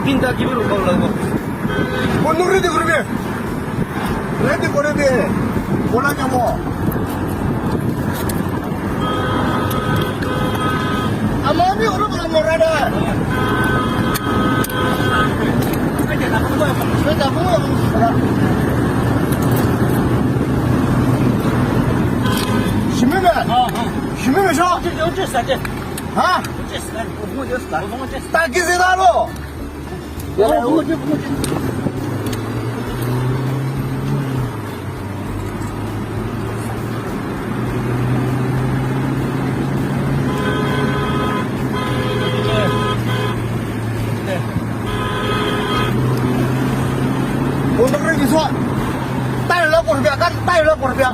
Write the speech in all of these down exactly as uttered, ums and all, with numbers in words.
Pinta gibi lu kau lau. Bonung ready gurbe. Ready gurbe. Bola nyamo. Amami uru ba mora da. Simi me. Simi me sha. Ha? Ta ki zi da lo. Untung ring so. Tai lo kurbia, kan tai lo kurbia.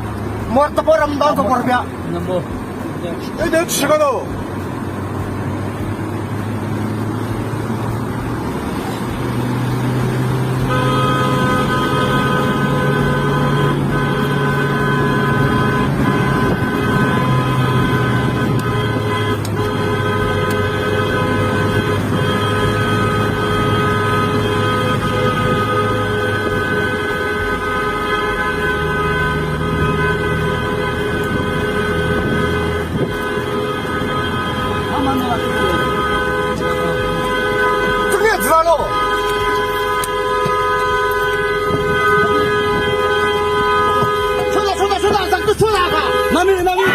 Mor ta poram da so kurbia. Namo. Ede chigalo. Nami, nami.